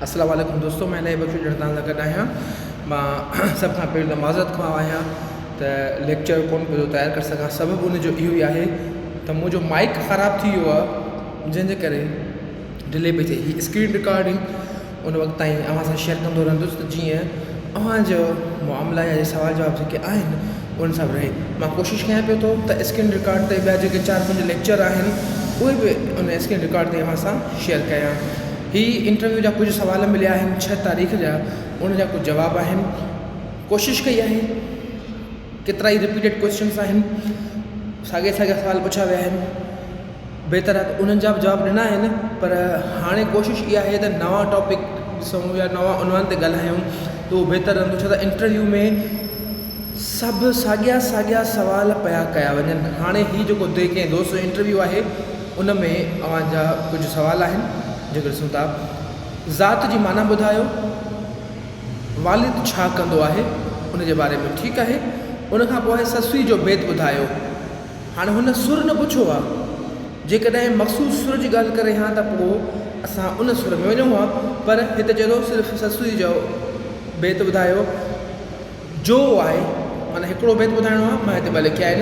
السلام عليڪم دوستو مان الاهي بخش ڄڻ توهان سان گڏ آهيان مان سڀ کان پهريون ته معذرت خواهه آهيان ته ليڪچر ڪونه پيو تيار ڪري سگهان سبب ان جو اهو ئي آهي ته منهنجو مائڪ خراب ٿي ويو آهي جنهن جي ڪري ڊلي پئي ٿئي هي اسڪرين رڪارڊنگ ان وقت تائين اوهان سان شيئر ڪندو رهندس ته جيئن اوهان جو معاملا يا سوال جواب جيڪي آهن ان سان به رهي مان ڪوشش ڪيان پيو ٿو ته اسڪرين رڪارڊ تي ٻيا جيڪي چار پنج ليڪچر آهن اهي به ان اسڪرين رڪارڊ تي اوهان سان شيئر ڪيان هي انٽرويو جا ڪجهه سوال مليا آهن ڇهه تاريخ جا ان جا ڪجهه جواب آهن ڪوشش ڪئي آهي ڪيترا ئي رپيٽيڊ ڪوشچنس آهن ساڳيا ساڳيا سوال پڇيا ويا آهن بهتر آهي ته انهن جا به جواب ڏنا آهن پر هاڻي ڪوشش اها آهي ته نوان ٽاپڪ ڏسون يا نوان عنوان تي ڳالهايون ته اهو بهتر رهندو ڇو ته انٽرويو ۾ سڀ ساڳيا ساڳيا سوال پيا ڪيا وڃن هاڻي هي جيڪو the ڪنهن دوست جو انٽرويو آهي ان ۾ اوهان جا ڪجهه سوال آهن جيڪي ڏسون ٿا ذات جي معنيٰ ٻڌايو والد ڇا ڪندو آهي ان جي باري ۾ ٺيڪ آهي ان کان پوء آهي سسئي جو بيت ٻڌايو هاڻي هن سر نه پڇيو ها. جيڪڏهن مخصوص سر جي ڳالهه ڪري ها ته پوء اسان ان سر ۾ وڃون ها، پر هت چئي ٿو صرف سسئي جو بيت ٻڌايو جو آهي، معنيٰ هڪڙو بيت ٻڌائڻو آهي، مان هتي ٻه لکيا آهن،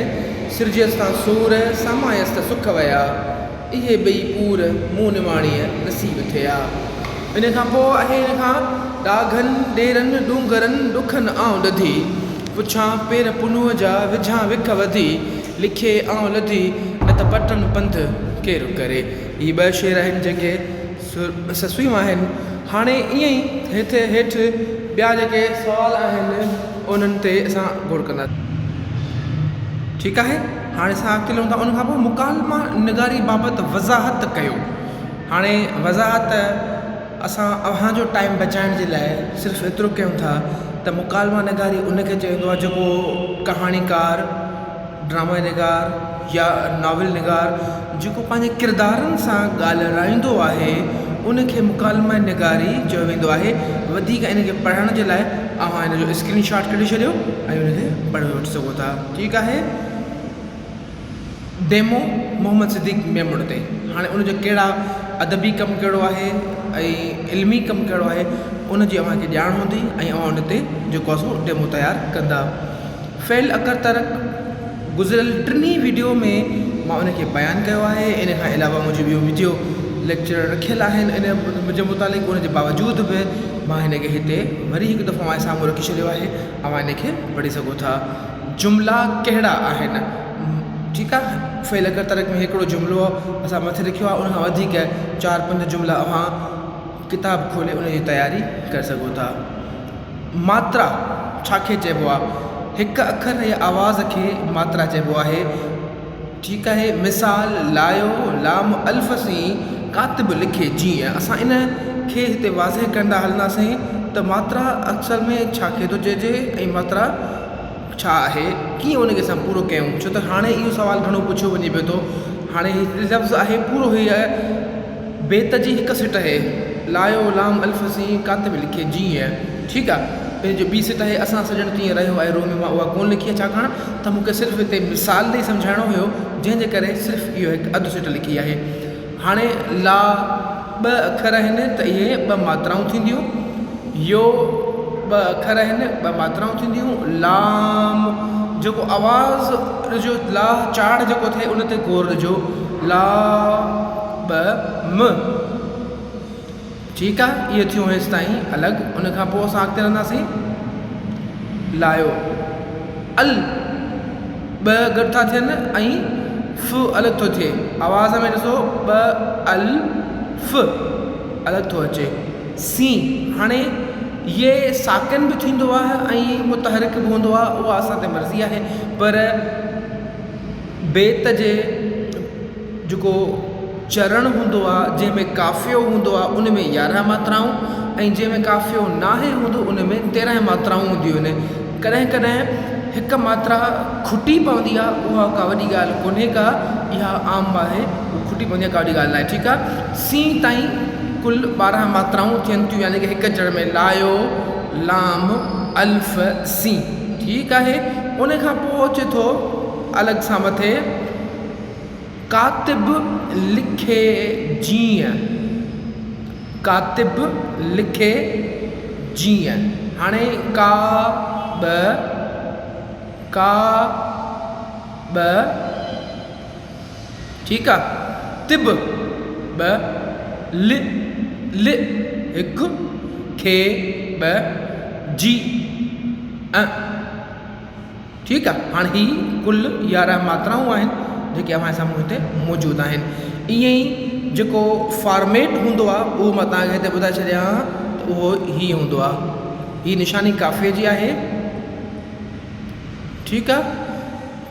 سرجيس تان سور، سامايس ته سک ويا، اهي ٻئي پور مون نماڻيء نصيب ٿيا. ان کان پوء آهي ان کان ڏاگهن، ڏيرن، ڏونگرن، ڏکن آئون ڏڌي. پڇان پير پنهونء جا، وجهان وک وڌي، لکي آئون لڌي، نه ته پٽن پنڌ ڪير ڪري. هي ٻه شعر آهن جيڪي سسئي مان آهن. هاڻي ائين ئي هتي هيٺ ٻيا جيڪي سوال آهن انهن تي اسان غور ڪنداسين. ٺيڪ آهي هاڻي اسان اڳتي هلون ٿا ان کان پوء مڪالمه نگاري بابت وضاحت ڪيو. هاڻي وضاحت اسان اوهان جو ٽائيم بچائڻ جي لاء صرف ايترو ڪيون ٿا ته مڪالمه نگاري ان کي چيو ويندو آهي جيڪو ڪهاڻيڪار، ڊراما نگار يا ناول نگار جيڪو پنهنجي ڪردارن سان ڳالهرائيندو آهي ان کي مڪالمه نگاري چيو ويندو آهي. وڌيڪ ان کي پڙهڻ جي لاء اوهان ان جو اسڪرين شاٽ ڪڍي ڇڏيو ۽ ان کي پڙهي وٺي سگهو ٿا. ٺيڪ آهي. ڊيمو محمد صديق ميمڻ تي هاڻي ان جو ڪهڙا ادبي ڪم ڪهڙو آهي ۽ علمي ڪم ڪهڙو آهي ان جي اوهان کي ڄاڻ هوندي ۽ اوهان ان تي جيڪو آهي سو ڊيمو تيار ڪندا. فعل اڪر ترڪ گذريل ٽنهي وڊيو ۾ مان ان کي بيان ڪيو آهي ان کان علاوه منهنجون ٻيون وڊيو ليڪچر رکيل آهن ان جي متعلق ان جي باوجود به مان هن کي هتي وري هڪ دفعو اوهان جي سامهون رکي ڇڏيو آهي اوهان ان کي پڙهي سگهو ٿا. جملا ڪهڙا آهن؟ ٺيڪ آ فعل اگر ترڪ ۾ هڪڙو جملو اسان مٿي لکيو آ ان کان وڌيڪ چار پنج جملا اوهان ڪتاب کولي ان جي تياري ڪري سگهو ٿا. ماترا ڇا کي چئبو آ؟ هڪ اکر يا آواز کي ماترا چئبو آهي. ٺيڪ آهي مثال لايو لام الف سين ڪاتب لکي جيئن اسان ان کي هتي واضح ڪندا هلنداسين ته ماترا اصل ۾ ڇا کي ٿو چئجي ۽ ماترا ڇا آهي ڪيئن ان کي اسان پورو ڪيون ڇو ته هاڻي اهو سوال گهڻو پڇيو وڃي پيو ٿو هاڻي هي لفظ آهي پورو هي بيت جي هڪ سٽ اهي، لايو لام الف سين ڪاتب لکي جيئن، ٺيڪ آ، ان جو ٻي سٽ اهي، اسان سڄڻ تيئن رهيو آهي رومي مان اها ڪونه لکي آهي ڇاڪاڻ ته مون کي صرف هتي مثال ڏئي سمجهائڻو هيو جنهن جي ڪري صرف اهو هڪ اڌ سٽ لکي آهي. هاڻي لا ٻه اکر آهن ته اهي ٻه ماترائون ٿينديون، يو ٻه اکر آهن ٻه ماترائون ٿينديون، لام جيڪو آواز ڏجو لا چاڙهه جيڪو ٿئي ان تي غور ڏجو لا ٻه م ٺيڪ آ اهي ٿيون هيستائين الڳ ان کان پوء اسان اڳتي هلنداسين لايو ال ٻه گڏ ٿا ٿين ۽ ف الڳ ٿو ٿئي آواز ۾ ڏسو ٻه ال ف الڳ ٿو اچي سين هاڻي ي ساڪن به ٿيندو آهي ۽ متحرڪ به هوندو آهي اها اسان تي مرضي آهي پر بيت جي جيڪو چرڻ هوندو آ جنهن ۾ قافيو هوندو آ ان ۾ 11 ماترائون ۽ جنهن ۾ قافيو ناهي هوندو ان ۾ 13 ماترائون هونديون آهن. ڪڏهن ڪڏهن هڪ ماترا کٽي پوندي آ اها ڪا وڏي ڳالهه ڪونهي ڪا اها عام آهي اهو کٽي پوندي آ ڪا وڏي ڳالهه ناهي ٺيڪ آ سين تائين ڪل 12 ماترائون ٿين ٿيون يعني ڪه هڪ چرڻ ۾ لايو لام الف سين ٺيڪ آهي ان کان پوء اچي ٿو الڳ سان مٿي ڪاتب لکي جيئن. ڪاتب لکي جيئن. هاڻي ڪا ٻه ڪا ٻه ٺيڪ آ تب ٻه ل ل هڪ کي ٻه جي ا ٺيڪ آ هاڻ هي ڪل 11 ماترائون آهن جيڪي اوهان جي سامهون هتي موجود آهن. ائين ئي جيڪو فارميٽ هوندو آ اهو مان توهان کي هتي ٻڌائي ڇڏيان ته اهو هي هوندو آ. هي نشاني قافيي جي آهي. ٺيڪ آ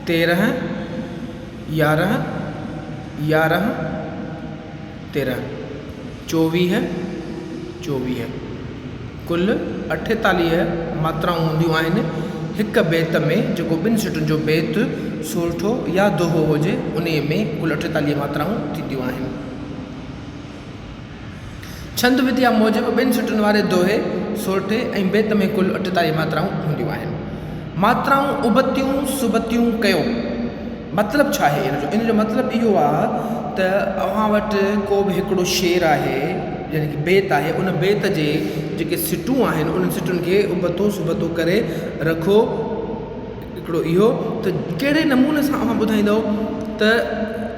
13 11 11 13 24 24 ڪل 48 ماترائون هونديون آهن هڪ بيت ۾ جيڪو ٻن سٽن جو بيت، سورٺو يا دوهو هجي، انهيء ۾ ڪل 48 ماترائون ٿينديون آهن. ڇند وديا موجب ٻن سٽن واري دوهي، سورٺي ۽ بيت ۾ ڪل 48 ماترائون هونديون آهن. ماترائون ابتيون سبتيون ڪيو. مطلب ڇا آهي ان جو؟ ان جو مطلب اهو آهي ته اوهان وٽ ڪو به هڪڙو شعر آهي يعني ڪه بيت آهي ان بيت جي جيڪي سٽون آهن انهن سٽن کي ابتو سبتو ڪري رکو. هڪڙو اهو ته ڪهڙي نموني سان اوهان ٻڌائيندؤ ته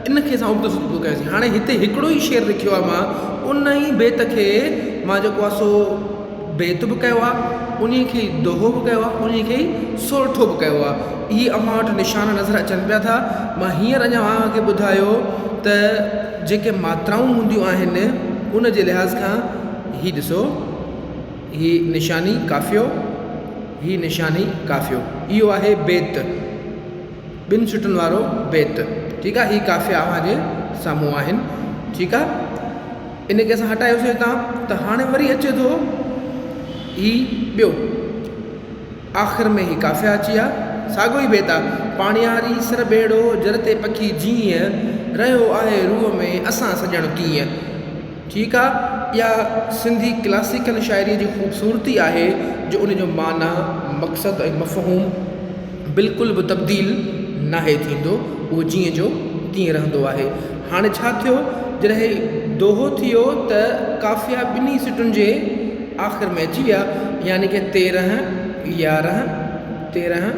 ان کي اسان ابتو سبتو ڪيوسين. هاڻي هتي هڪڙو ئي شعر لکيو آهي مان ان ئي بيت کي مان جيڪو آهي سو بيت به ڪيو آهي انهي کي ئي دوهو به ڪيو آهي انهي کي ئي سورٺو به ڪيو آهي. اهي اوهان وٽ نشان نظر اچن پيا ٿا. مان هينئر اڃا اوهان کي ٻڌايو ته جيڪي ماترائون هونديون آهن ان جي لحاظ کان هي ڏسو. هي نشاني قافيو، هي نشاني قافيو. اهو آهي بيت، ٻن سٽن وارو بيت. ٺيڪ آهي، هي قافيا اوهان جي سامهون آهن. ٺيڪ آهي، ان کي اسان هٽايوسين هتان ته هاڻي وري اچي ٿو هي ٻيو. آخر ۾ هي قافيا اچي ويا. ساڳيو ئي بيت آ. پاڻياري سر ٻيڙو، جر تي پکي جيئن، رهيو آهي روح ۾ اسان سڄڻ تيئن. ٺيڪ آ، اها سنڌي ڪلاسيڪل شاعريء جي خوبصورتي آهي جو ان جو معنيٰ، مقصد ۽ مفهوم بلڪل به تبديل ناهي ٿيندو، اهو جيئن جو تيئن رهندو آهي. هاڻي ڇا ٿيو، جڏهن دوهو ٿيو ته قافيا ٻنهي سٽن جي آخر ۾ اچي ويا، يعني ڪه 13، 11، 13،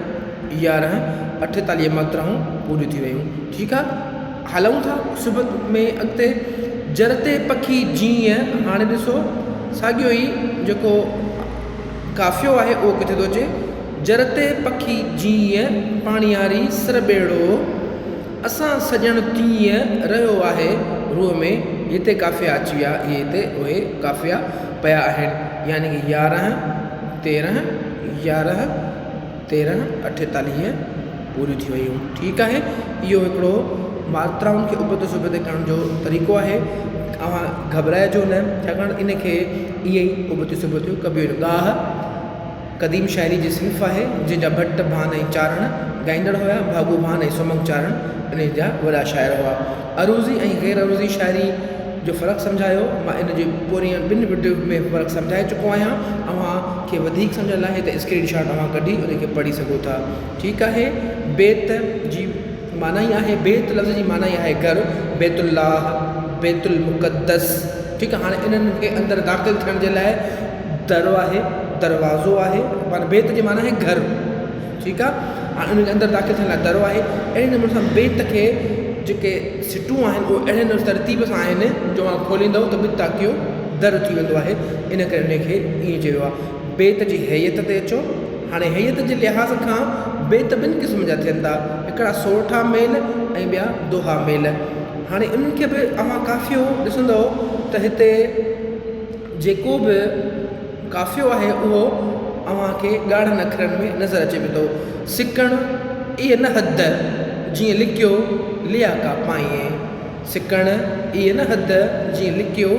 11، 48 ماترائون پوريون ٿي ويون. ٺيڪ آ، هلون ٿا صحبت ۾ اڳتي. جر تي پکي جيئن، هاڻي ڏسو ساڳيو ئي جيڪو قافيو آهي اهو ڪٿي ٿو اچي. جر تي پکي جيئن، پاڻياري سر ٻيڙو. اسان سڄڻ تيئن رهيو آهي روح ۾، هتي قافيا اچي ويا، اهي هتي اهي قافيا پيا آهن، يعني ڪه 11، 13، 11، 13، 48 پوريون ٿي ويون. ٺيڪ آهي، اهو هڪڙو ماترائن کي ابتي سبتي ڪرڻ جو طريقو آهي. اوهان گهٻرائجو نه، ڇاڪاڻ ان کي ائين ئي ابتيون سبتيون ڪبيون آهن. ڳاهه. قديم شاعري جي صنف آهي، جنهن جا ڀٽ، ڀان ۽ چارڻ ڳائيندڙ هيا. ڀاڳو ڀان ۽ سومنگ چارڻ انهيء جا وڏا شاعر هئا. عروضي ۽ غير عروضي شاعري جو فرق سمجهايو. مان ان جي پهرين ٻن وڊيو ۾ فرق سمجهائي چڪو آهيان. اوهان کي وڌيڪ سمجهڻ لاء هتي اسڪرين شاٽ اوهان ڪڍي ان کي پڙهي سگهو ٿا. ٺيڪ آهي. بيت جي معنيٰ ئي آهي بيت لفظ جي معنيٰ ئي آهي گهر، بيت الله، بيت المقدس. ٺيڪ آهي. هاڻي انهن کي اندر داخل ٿيڻ جي لاء در آهي، دروازو آهي، معنيٰ بيت جي معنيٰ آهي گهر، ٺيڪ آهي، هاڻي ان جي اندر داخل ٿيڻ لاء در آهي، اهڙي نموني سان بيت کي جيڪي سٽون آهن اهي اهڙي نموني ترتيب سان آهن جو اوهان کوليندؤ ته ٻه تاڪيو در ٿي ويندو آهي، ان ڪري ان کي ائين چيو ويو آهي. بيت جي هيئت تي اچو، هاڻي هيئت جي لحاظ کان بيت ٻن قسم جا ٿين ٿا، هڪڙا سورٺا ميل ۽ ٻيا دوها ميل. هاڻي انهن کي به اوهان قافيو ڏسندؤ ته هتي. جيڪو به قافيو آهي اهو اوهان کي ڳاڙهن اکرن ۾ نظر اچي پيو ٿو. سڪڻ ايء نه حد، جيئن لڪيو ليا ڪا پائين. سڪڻ ايء نه حد، جيئن لڪيو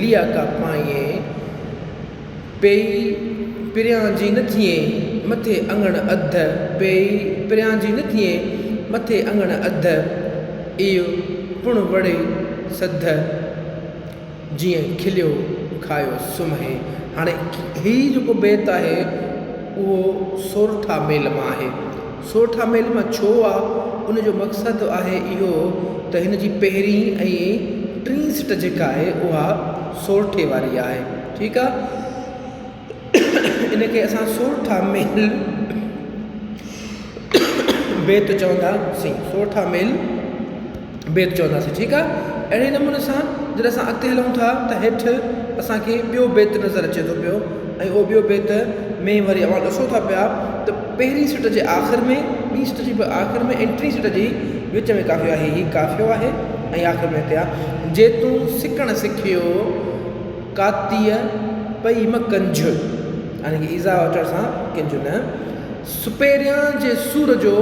ليا ڪا پائين. پيئي پريان جي نه ٿئين، مٿي اڱڻ اڌ. پيئي پريان جي نه ٿئين، مٿي اڱڻ اڌ. ايء پڻ وڙي سڌ. جيئن کليو کايو سمهي. هاڻي هي جيڪو بيت آهي اهو سورٺا ميل مان آهي. سورٺا ميل مان ڇو آ؟ ان جو مقصد آهي اهو ته هن جي پهرين ۽ ٽين سٽ جيڪا آهي اها سورٺي واري آهي. ٺيڪ آ. ان کي اسان سورٺا ميل بيت چونداسين. سورٺا ميل بيت چونداسين. ٺيڪ آ. اهڙي نموني سان جڏهن اسان اڳتي هلون ٿا ته هيٺ اسان کي ٻيو بيت نظر اچي ٿو پيو ۽ اهو ٻيو بيت ۾ وري اوهان ڏسو ٿا پيا ته پهرين سٽ جي آخر ۾ ٻي سٽ جي به آخر ۾ ۽ ٽين سٽ جي وچ ۾ قافيو آهي. هي قافيو آهي ۽ آخر ۾ هتي آ جي تون سڪڻ سکيو ڪاتيء پئي م ڪنجهه يعني ڪه ايذاء اچڻ سان ڪنجهه نه سپيريان جي سور جو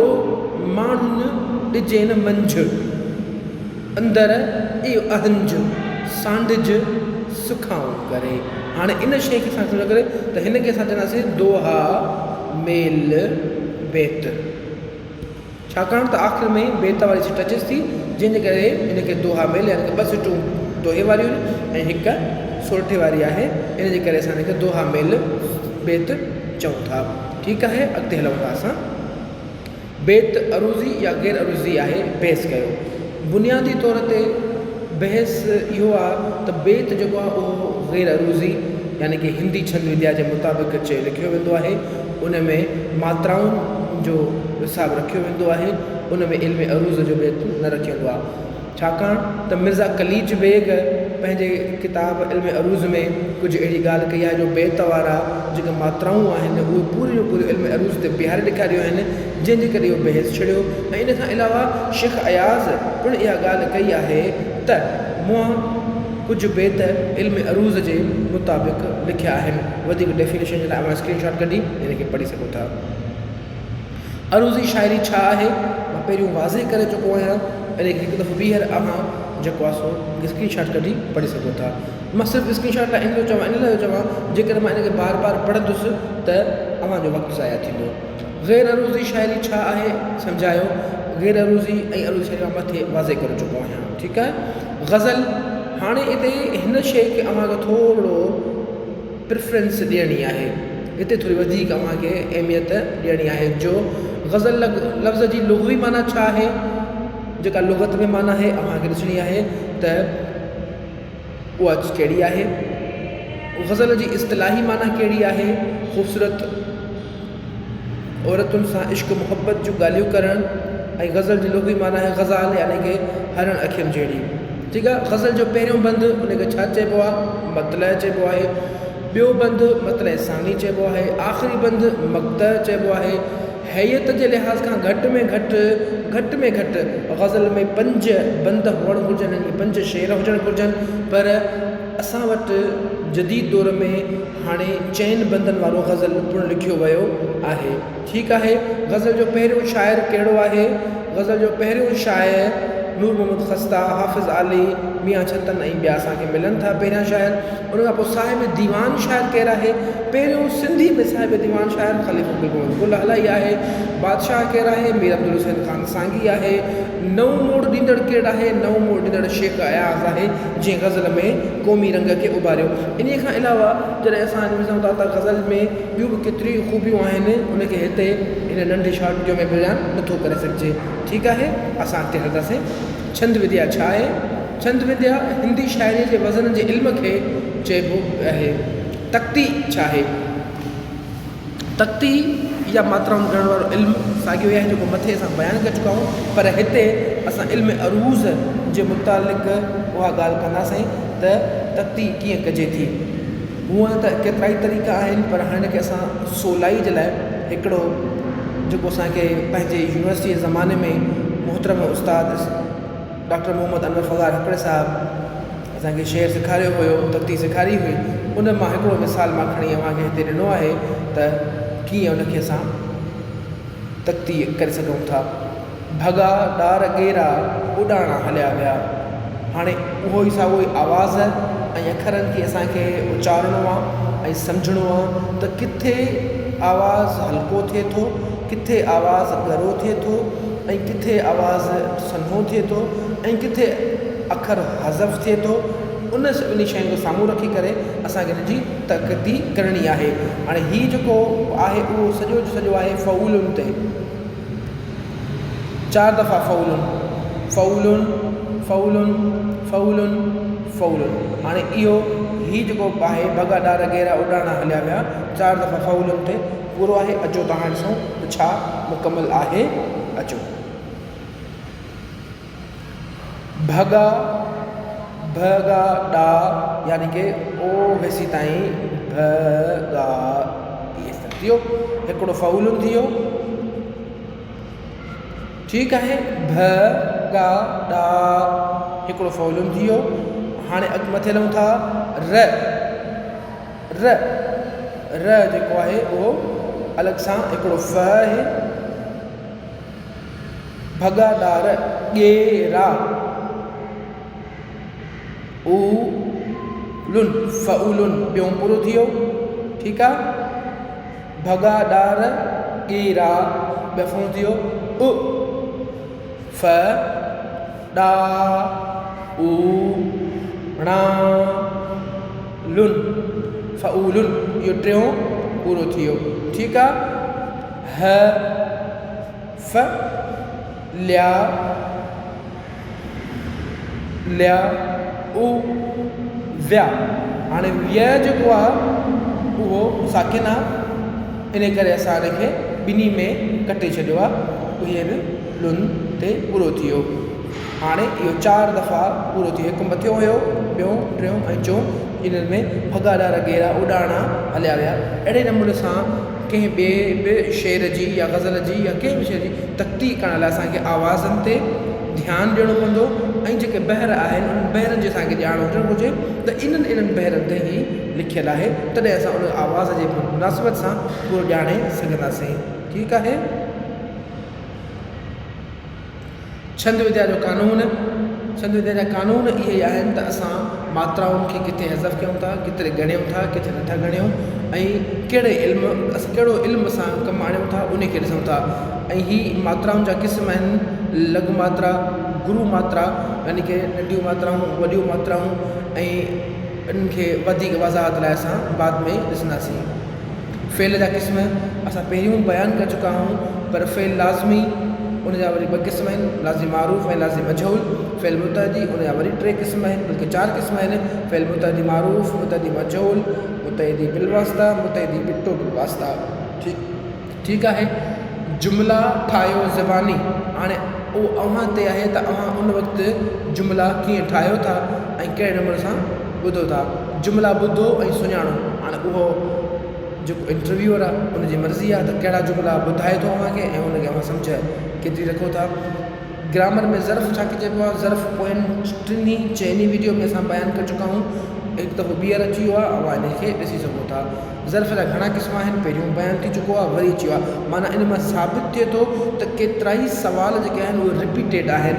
ماڻهن ڏجي نه منجهه اندر اهو اهنج سانڍج سکائون ڪري. هاڻي ان شيء کي اسان سمجهه ڪري ته هن کي اسان چونداسين دوها ميل بيت. ڇاڪاڻ ته آخر ۾ بيت واري سٽ اچيس ٿي، جنهن جي ڪري ان کي دوها ميل يعني ته ٻه سٽون دوهي واريون آهن ۽ هڪ سورٺي واري آهي، ان جي ڪري اسان ان کي دوها ميل بيت چئون ٿا. ٺيڪ آهي، اڳتي هلون ٿا اسان. بيت عروضي يا غير عروضي آهي، بحث ڪيو. بنيادي طور تي بحث اهو آهي ته بيت جيڪو آهي اهو غير عروضي يعني ڪه هندي ڇند وديا جي مطابق چئي لکيو ويندو آهي. ان ۾ ماترائن جو حساب رکيو ويندو آهي، ان ۾ علم عروض جو بيت نه رکيو ويندو آهي. ڇاڪاڻ ته مرزا قليچ بيگ پنهنجي ڪتاب علم عروض ۾ ڪجهه اهڙي ڳالهه ڪئي آهي جو بيت وارا جيڪي ماترائون آهن اهي پوريون جون پوريون علم عروض تي بيهاري ڏيکاريون آهن، جنهن جي ڪري اهو بحث ڇڙيو ۽ ان کان علاوه شيخ اياز پڻ اها ڳالهه ڪئي آهي ته مون ڪجهه بيت علم عروض جي مطابق لکيا آهن. وڌيڪ ڊيفينيشن جي لاء اوهان اسڪرين شاٽ ڪڍي ان کي پڙهي سگهو ٿا. عروضي شاعري ڇا آهي؟ مان پهريون واضح ڪري چڪو آهيان، ان کي هڪ دفعو ٻيهر اوهان جيڪو آهي سو اسڪرين شاٽ ڪڍي پڙهي سگهو ٿا. مان صرف اسڪرين شاٽ لاء ان ٿو چوان ان لاء ٿو چوان جيڪڏهن مان ان کي بار بار پڙهندس ته اوهان جو وقت ضايع ٿيندو. غير عروضي شاعري ڇا آهي؟ سمجهايو. غير عروضي ۽ عروضي شاعري مان مٿي واضح ڪري چڪو آهيان. ٺيڪ آهي. غزل، هاڻي اتي هن شيء کي اوهان کي ٿورڙو پريفرنس ڏيڻي آهي. هتي ٿوري وڌيڪ اوهان کي اهميت ڏيڻي آهي جو غزل لفظ جي لغوي معنيٰ ڇا آهي؟ جيڪا لغت ۾ معنيٰ آهي اوهان کي ڏسڻي آهي ته اها ڪهڙي آهي؟ غزل جي اصطلاحي معنيٰ ڪهڙي آهي؟ خوبصورت عورتن سان عشق محبت جون ڳالهيون ڪرڻ ۽ غزل جي لغوي معنيٰ آهي غزال يعني ڪه هرڻ اکين جهڙي. ٺيڪ آهي غزل جو پهريون بند ان کي ڇا چئبو آهي؟ مطلع چئبو آهي. ٻيو بند مطلع ثاني چئبو آهي. آخري بند مقطع چئبو آهي. هيئت جي لحاظ کان گهٽ ۾ گهٽ گهٽ ۾ گهٽ غزل ۾ پنج بند هئڻ گهرجن يعني پنج شعر هجڻ گهرجن پر اسان وٽ جديد دور ۾ هاڻي چئن بندن وارو غزل پڻ لکيو ويو آهي. ٺيڪ آهي غزل جو پهريون شاعر ڪهڙو آهي؟ غزل جو پهريون شاعر نور محمد خسته، حافظ عالي، ميان ڇتن ۽ ٻيا اسان کي ملن ٿا پهريان شاعر. ان کان پوء صاحب ديوان شاعر ڪير آهي؟ پهريون سنڌي ۾ صاحب ديوان شاعر خليفو گل محمد گل هالائي آهي. بادشاهه ڪير آهي؟ مير عبدالحسين خان سانگي آهي. نئون موڙ ڏيندڙ ڪير آهي؟ نئون موڙ ڏيندڙ شيخ اياز آهي، جنهن غزل ۾ قومي رنگ کي اڀاريو. انهيء کان علاوه جڏهن اسان ڏسون ٿا ته غزل ۾ ٻيون به ڪيتريون ئي خوبيون آهن، ان کي هتي هن ننڍي شارٽ وڊيو ۾ بيان نٿو ڪري سگهجي. ٺيڪ آهي، اسان اڳتي هلنداسين. ڇند وديا ڇا آهي؟ ڇند وديا هندي شاعريء جي وزن جي علم کي چئبو آهي. تقطيع ڇا آهي؟ تقطيع يا ماترائن ڳڻڻ وارو علم ساڳيو ئي آهي جيڪو مٿي اسان بيان ڪري چڪا آهيون پر هتي اسان علم عروض جي متعلق اها ڳالهه ڪنداسين ته تقطيع ڪيئن ڪجي ٿي. هونئن ته ڪيترائي طريقا آهن پر هاڻي هن کي اسان سولائي جي لاء هڪڙو جيڪو اسان کي پنهنجي يونيورسٽي جي زماني ۾ محترم استاد ڊاڪٽر محمد انور فگار هڪڙي صاحب اسان کي شعر سيکاريو هيو، تقطيع سيکاري هئي، ان مان هڪڙو مثال مان کڻي اوهان کي هتي ڏنو آهي ته ڪيئن ان کي اسان تقطيع ڪري سگهون ٿا. ڀڳا ڏار ڳيرا اڏاڻا هليا ويا. هاڻي اهو ئي ساڳيو ئي آواز ۽ اکرن کي اسان کي اچارڻو آ ۽ سمجهڻو آ ته ڪٿي آواز هلڪو ٿئي ٿو، ڪٿي آواز ڳرو ٿئي ٿو ۽ ڪٿي آواز سنهو ٿئي ٿو ۽ ڪٿي اکر حذف ٿئي ٿو، ان سڀني شين کي سامهون رکي ڪري اسان کي ان جي تقطيع ڪرڻي آهي. هاڻي هي جيڪو آهي اهو سڄو جو سڄو آهي فعولن تي. چار دفعا فعولن، فعولن، فعولن، فعولن. فعولن. هاڻي اهو هي جيڪو آهي ڀڳا ڏار ڳيرا اڏاڻا هليا ويا چار دفعا فعولن تي پورو آهي. اچو ته هاڻي ڏسون ته ڇا مڪمل آهي. اچو. ڀڳا ڀ ڳا ڏا يعني ڪي او هيسي تائين ڀ ڳا هيستائين ٿي ويو. هڪڙو فعولن ٿي ويو. ٺيڪ آهي ڀ ڳا ڏا هڪڙو فعولن ٿي ويو. هاڻي اڳ مٿي هلون ٿا ر ر ر جيڪو آهي اهو الڳ سان هڪڙو ف آهي. ڀڳا ڏار ڳيرا او لن فعولن ٻيون پورو ٿي ويو. ٺيڪ آ. ڀڳا ڏار ڳيرا ٻيو ٿي ويو. ا ف ڏا او ڻا لن فعولن اهو ٽيون پورو ٿي ويو. ٺيڪ آ. ه ف ليا ليا او ويا. هاڻي ويا جيڪو آ اهو ساڪن آ ان ڪري اسان ان کي ٻنهي ۾ ڪٽي ڇڏيو آ. اهي به لن تي پورو ٿي ويو. هاڻي اهو چار دفعا پورو ٿي ويو. هڪ مٿيون هيو، ٻيون، ٽيون ۽ چون. انهن ۾ ڀڳا ڏار ڳيرا اڏاڻا هليا ويا. اهڙي نموني سان ڪنهن ٻئي به شعر جي يا غزل جي يا ڪنهن به شعر جي تقطيع ڪرڻ لاء اسان کي آوازن تي ڌيان ڏيڻو پوندو ۽ جيڪي بحر آهن انهن بحرن جي اسان کي ڄاڻ هجڻ گهرجي ته انهن انهن بحرن تي هي لکيل آهي تڏهن اسان ان آواز جي مناسبت سان پورو ڄاڻي سگهنداسين. ٺيڪ آهي. ڇند وديا جو قانون، ڇند وديا جا قانون اهي ئي آهن ته اسان ماترائن کي ڪٿي حذف ڪيون ٿا، ڪٿي ڳڻيون ٿا، ڪٿي نٿا ڳڻيون ۽ ڪهڙي علم اسان ڪهڙو علم اسان ڪم آڻيون ٿا ان کي ڏسون ٿا ۽ هي ماترائن جا قسم آهن لگهو ماترا، گرو ماترا يعني ڪي ننڍيون ماترائون، وڏيون ماترائون ۽ انهن کي وڌيڪ وضاحت لاء اسان بعد ۾ ڏسنداسين. فعل جا قسم اسان پهريون بيان ڪري چڪا آهيون پر فعل لازمي ان جا وري ٻه قسم آهن لازم معروف ۽ لازم مجهول. فعل متعدي ان جا وري ٽي قسم آهن بلڪه چار قسم آهن فعل متعدي معروف، متعدي مجهول، متعدي بالواسطه، متعدي ٻٽو بالواسطه. ٺيڪ ٺيڪ آهي جملا ٺاهيو زباني هاڻي اهو اوهان تي آهي ته اوهان ان وقت جملا ڪيئن ٺاهيو ٿا ۽ ڪهڙي نموني سان ٻڌو ٿا. جملا ٻڌو ۽ سڃاڻو. هاڻي اهو جيڪو انٽرويوئر آهي ان جي مرضي آهي ته ڪهڙا جملا ٻڌائي ٿو اوهان کي ۽ ان کي اوهان سمجهه ڪيتري رکو ٿا. گرامر ۾ ظرف ڇا کي چئبو آهي؟ ظرف پوين ٽنهي چئني وڊيو ۾ اسان بيان ڪري چڪا آهيون. هڪ دفعو ٻيهر اچي ويو آهي اوهان ان کي ڏسي سگهو ٿا. ظرف جا گهڻا قسم آهن، پهريون بيان ٿي چڪو آهي وري اچي ويو آهي. معنيٰ ان مان ثابت ٿئي ٿو ته ڪيترائي سوال جيڪي آهن اهي رپيٽيڊ آهن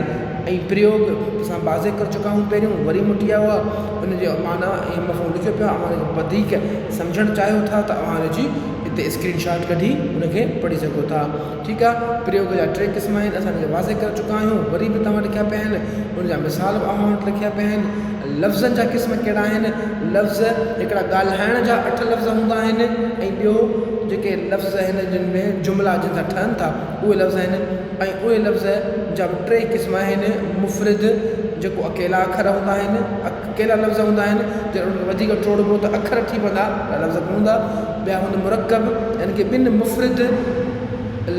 ۽ پريوگ اسان واضح ڪري چڪا آهيون پهريون وري موٽي آيو آهي ان جي معنيٰ ۽ مفهوم لکيو پيو آهي اوهان ان کي وڌيڪ سمجهڻ چاهيو ٿا ته اوهان ان جي هتي اسڪرين شاٽ ڪڍي ان کي پڙهي سگهو ٿا. ٺيڪ آهي پريوگ جا ٽي قسم آهن اسان ان کي واضح ڪري چڪا آهيون وري به توهان وٽ لکيا پيا آهن ان جا مثال به اوهان وٽ لکيا پيا آهن. لفظن جا قسم ڪهڙا آهن؟ لفظ هڪڙا ڳالهائڻ جا اٺ لفظ هوندا آهن ۽ ٻيو جيڪي لفظ آهن جن ۾ جملا جن سان ٺهن ٿا اهي لفظ آهن ۽ اهي لفظ جا به ٽي قسم آهن مفرد جيڪو اڪيلا اکر هوندا آهن اڪيلا لفظ هوندا آهن جڏهن ان کي وڌيڪ ٽوڙبو ته اکر ٿي پوندا پر لفظ ڪونه هوندا ٻيا هوندا مرڪب يعني ڪي ٻن مفرد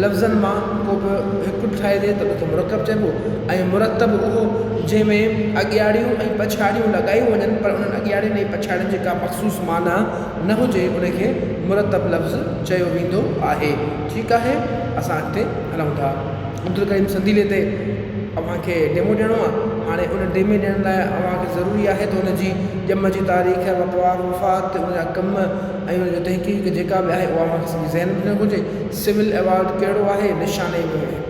لفظن مان ڪو به هڪ ٺاهجي ته ان کي مرڪب چئبو ۽ مرتب اهو جنهن ۾ اڳياڙيون ۽ پڇاڙيون لڳايون وڃن پر انهن اڳياڙين ۽ پڇاڙين جي ڪا مخصوص معنيٰ نه هجي ان کي مرتب لفظ چيو ويندو آهي. ٺيڪ آهي اسان اڳتي هلون ٿا. عبدالڪريم سنديلي تي اوهان کي ڊيمو ڏيڻو آهي. هاڻي ان ڊيمي ڏيڻ لاء اوهان کي ضروري آهي ته ان جي ڄم جي تاريخ، وفات، ان جا ڪم ۽ ان جو تحقيق جيڪا به آهي اها اوهان کي سڄي ذهن ۾ هجڻ گهرجي. سول ايوارڊ ڪهڙو آهي؟ نشان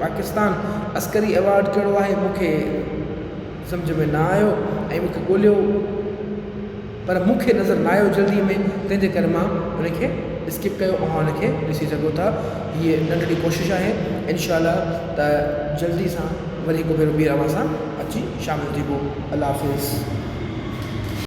پاڪستان. عسڪري ايوارڊ ڪهڙو آهي؟ مون کي سمجهه ۾ نه آيو ۽ مون کي ڳوليو پر مون کي نظر نه آيو جلدي ۾ تنهن جي ڪري مان ان کي اسڪپ ڪيو اوهان ان کي ڏسي سگهو ٿا هيء ننڍڙي ڪوشش آهي انشاء الله ته جلدي سان وري هڪ ڀيرو ٻيهر اوهان سان اچي شامل ٿيبو الله حافظ.